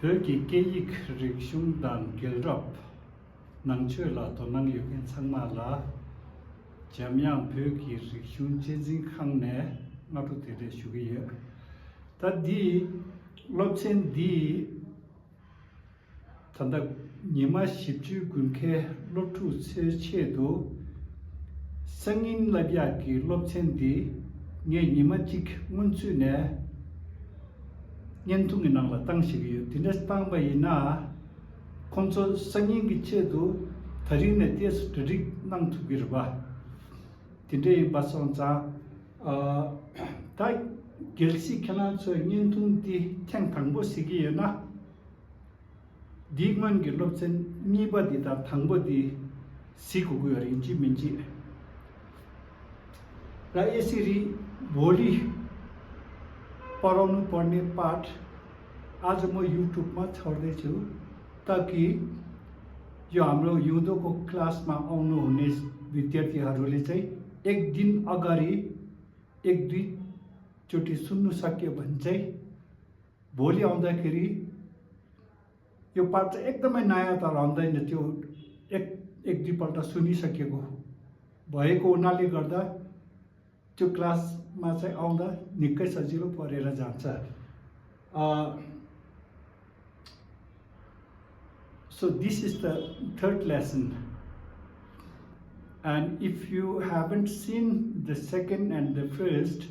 Höki keik rikshung dan gilrap nang chula to nang yukin sangma la jamyang höki rikshung chezing khang ne ngatu tere shugiye ta di lobchen di tanda nyima shipchu gunke lotu che do sangin labya ki lobchen di nge nyima chik munchu ne 년통이 나라 당시기요. 디네스 땅바이나 콘소 상인 기체도 다리네 떼스 드릭 낭투기르바. 디데 바선자 다이 gelsi kananso 년통디 탱 당보 시기요나 디만 길롭센 미바디다 당보디 시고고요. 인지 민지 라이시리 बोली पढाउनु पर्ने पाठ आज म युट्युबमा छोड्दैछु ताकि यो हाम्रो युदोको क्लासमा आउनुहुने विद्यार्थीहरूले चाहिँ एक दिन अगाडि एक दुई चोटि सुन्नु सक्यो भने चाहिँ भोलि आउँदाखेरि यो पाठ चाहिँ एकदमै नयाँ त रहँदैन त्यो एक दुईपल्ट सुनिसकेको भएको हुनाले गर्दा त्यो क्लासमा चाहिँ आउँदा निकै सजिलो परेर जान्छ So this is the third lesson, and if you haven't seen the second and the first,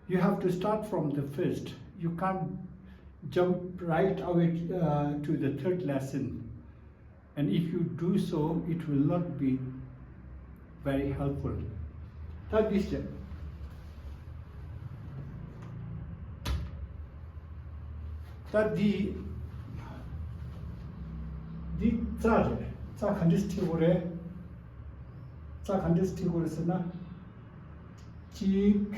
you have to start from the first. You can't jump right away to the third lesson, and if you do so, it will not be very helpful. Third question. That the 자 간디스티고레 쓰나 직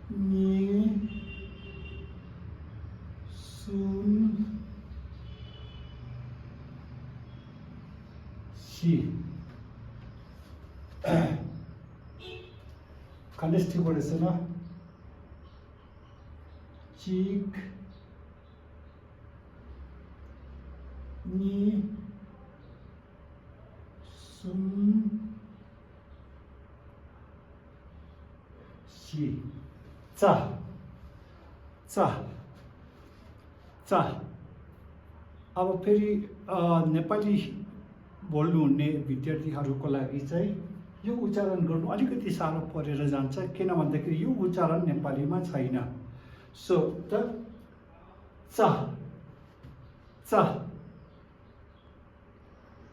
니 순 시 간디스티고레 쓰나 직 니, 순, 시. 자. अब फेरि नेपाली बोल्नुहुने विद्यार्थीहरूको लागि चाहिँ यो उच्चारण गर्नु अलिकति साह्रो परेर जान्छ किन भन्दाखेरि यो उच्चारण नेपालीमा छैन सो त चा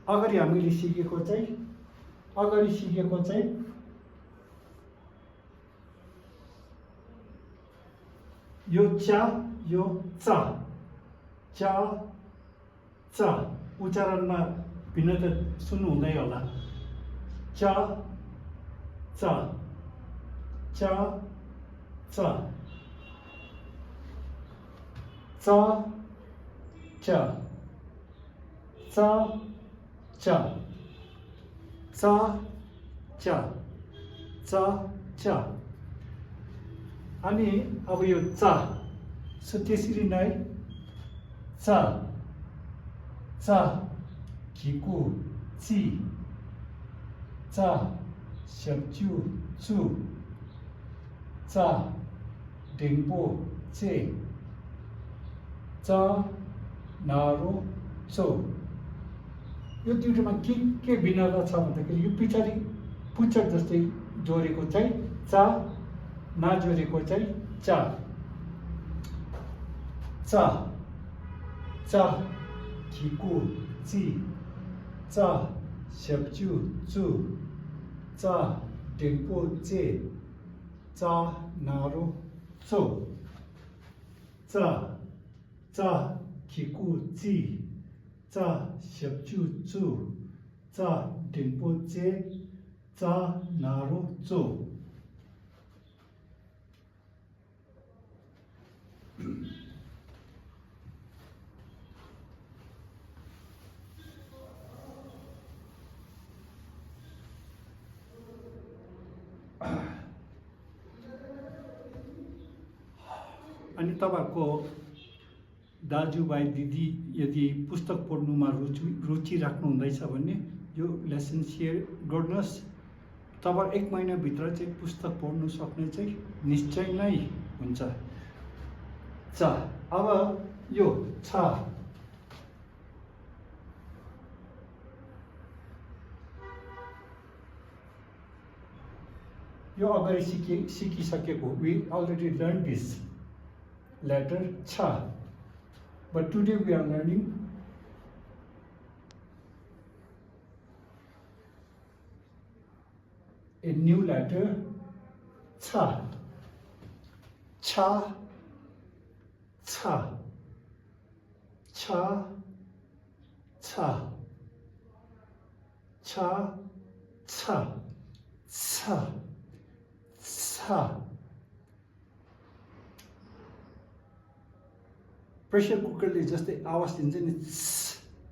अगाडि हामीले सिकेको चाहिँ यो चा यो चा उच्चारणमा भिन्नता सुन्नु हुँदै होला चा अनि अब यो चा सो त्यसरी नै चा घिकु ची चा स्याप्चु चु चा डेङ्पो चे चा नारो चो यो दुईटामा के भिन्नता छ भन्दाखेरि यो पछाडि पुच्छर जस्तै जोडेको चाहिँ चा नजोडेको चाहिँ चा घिकु ची चा स्याप्चु चु चा डेङ्पो चे चा नारो चो चा घिकु ची चा स्याप्चु चु चा डेङ्पो चे चा नारो चो अनि तपाईहरुको दाजुभाइ दिदी यदि पुस्तक पढ्नुमा रुचि राख्नुहुँदैछ भने यो लेसन सेयर गर्नुहोस्। तपाईँ 1 महिनाभित्र चाहिँ पुस्तक पढ्नु सक्ने चाहिँ निश्चय नै हुन्छ। अब यो छ यो अगाडि सिकिसकेको we already learned this letter cha, but today we are learning a new letter cha. Cha, cha, cha, cha, cha, cha, cha, cha. Pressure कुकरले जस्तै आवाज दिन्छ नि,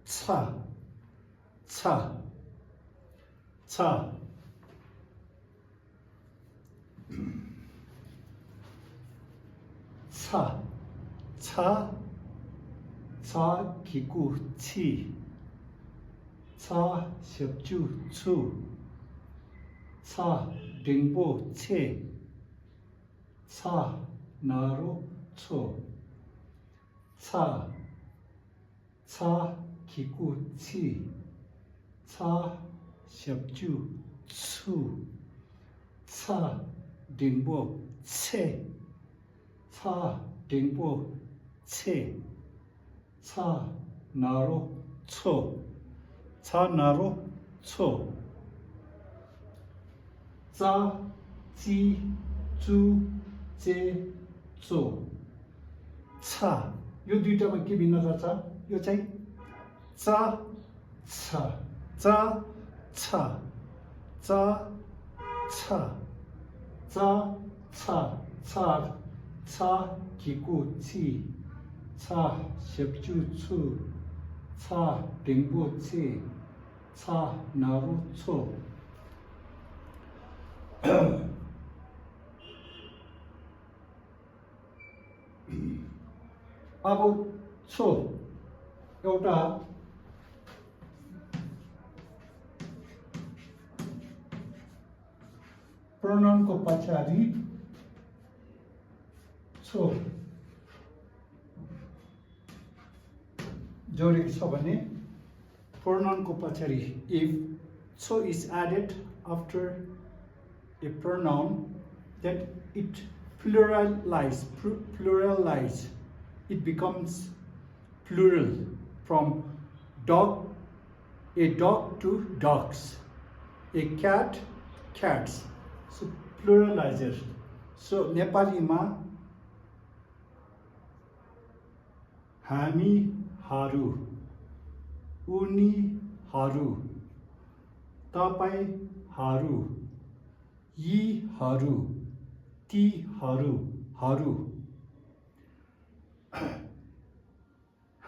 छ छ छ। छ छ छ खिकु छि, छ सेप्चु छु, छ डिङ्बो छे, छ नारो छो, छ छ खिकु छि, छ सेप्चु छु, छ डिङ्बो छे, छ डिङ्बो छे, छ नारो छो, छ नारो छो। च ची चु चे चो, छ। यो दुईटामा के भिन्नता छ? यो चाहिँ च छ, च छ, च छ, च छ, छ छ खिकु छि, छ सेप्चु छु, छ डिङ्बो छे, छ नारो छो। अब छो एउटा प्रोनाउनको पछाडि छो जोडेको छ भने प्रोनाउनको पछाडि if so is added after a pronoun, then it pluralize, it becomes plural from dog, a dog to dogs, a cat, cats. So pluralizer. So नेपालीमा हामीहरू, उनीहरू, तपाईहरू, यीहरू, तीहरू, हरू।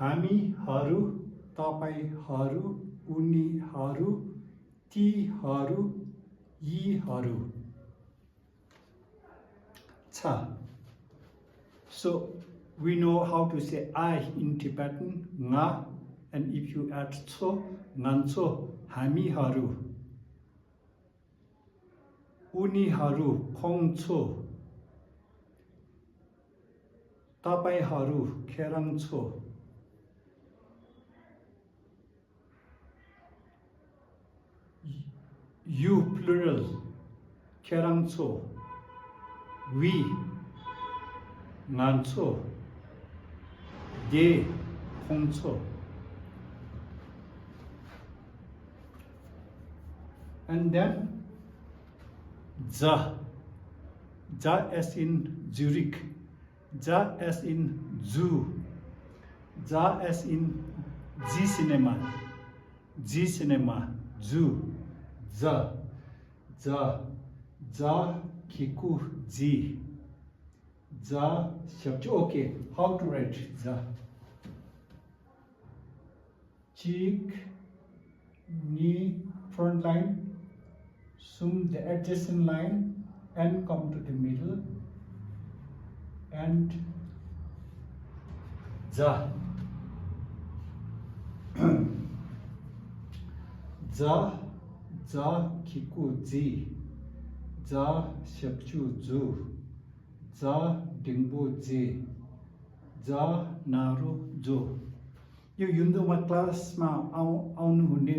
हामीहरू, तपाईहरू, उनीहरू, तीहरू, यीहरू। छ। So we know how to say I in Tibetan, nga, and if you add cho, ngancho, हामीहरू, उनीहरू, खोङछो, तपाईहरू, खेराङछो, you plural, खेराङछो, we, ngancho, they, खोङछो। And then ja as in Zurich, ja as in zoo, ja as in cinema, zoo, ja kiku ji, ja shabju. Okay, how to write ja? Cheek, knee, front line, sum the adjacent line and come to the middle, and za za za kiku ji za shapchu zu za dingbo ji za naru जो यो युन्दोमा क्लासमा आउनु हुने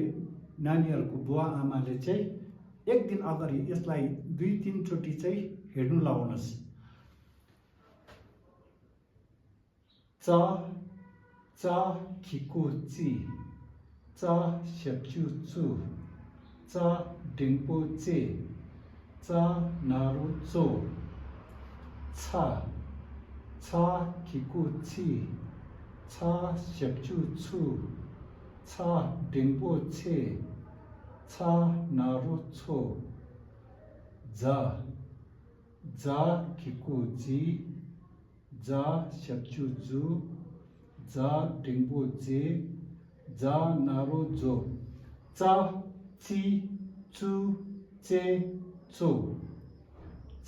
नानीहरूको बुवा आमाले चाहिँ एक दिन अगाडि यसलाई 2-3 चोटि चाहिँ हेर्नु लाउनुहोस् चा चा खिको ची चा सेप्चु चु चा डिङपो चे चा नारु चो छा छा खिको ची छा सेप्चु छु छा डिङपो छे छा नारु छो जा जा खिको जी जा सेप्चु जु जा डिङपो जे जा नारु जो चा ची चु चे चो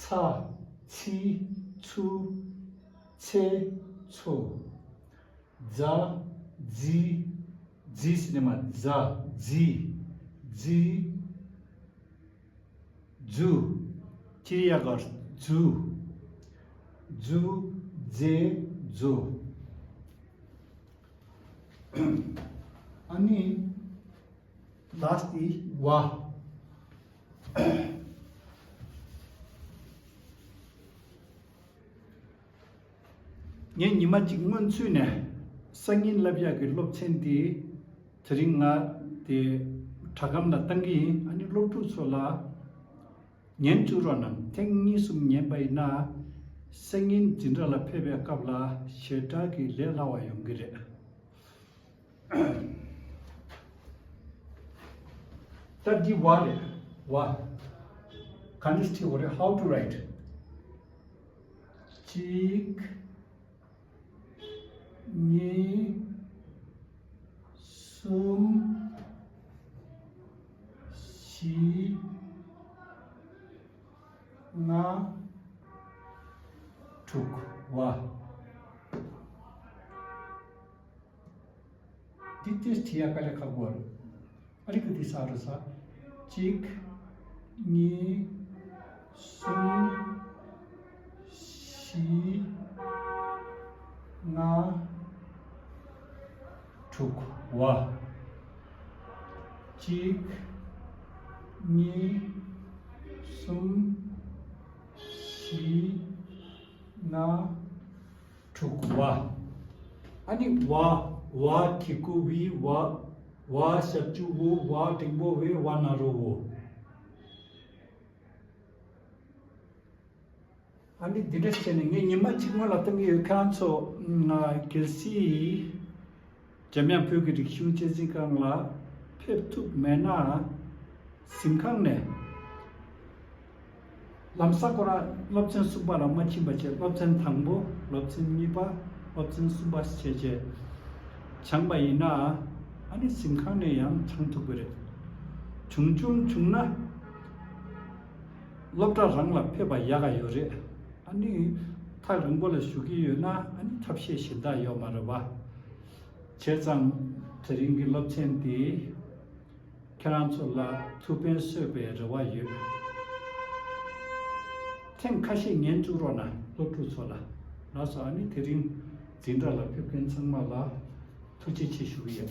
छा छी छु छे छो जा जी जी सिनेमा जा जी जी जु चिडियाघर जु जु जे जो अनि लास्ट वा नि मा जिंगमन सुने संगीन लबिया के लोपछेन दी थरिंगा ते ठगम न तंगी अनि लोटु सोला न्यन चुरोन थेंगी सुम न्ये बाइना संगीन जिनरला फेबे कबला शेटा की लेलावा योंगिरे तदी वाले वा कनिष्ठी वरे हाउ टू राइट चीक ni sum si na tuk wa ditis thia kale khabor alikati saro sa chik ni sum si na tuk wa chik ni sum si na tuk wa ani wa kiku wi wa sapchu wo wa tingbo we wa naro wo ani dides chening nima chingma latangi kanso na kilsi Jamian Pyoge Rikshu Chezikang la Peptuk Mena Simkang ne Lamsa Kora Lobchen Suba la Machi Bache Lobchen Tangbo Lobchen Miba Lobchen Suba Cheche Changba Ina Ani Simkang ne yang Changtukure Chungchung Chungna Lobta Rangla Peba Yaga Yore Ani Thai Rungbola Shugi Yona Ani Tapshe Shinda Yomaraba 제장 드링기 럽첸디 캐란솔라 투벤 서베르와 유 탱카시 년주로나 로투솔라 나서 아니 드링 진달라 표현 정말라 투지치 슈위야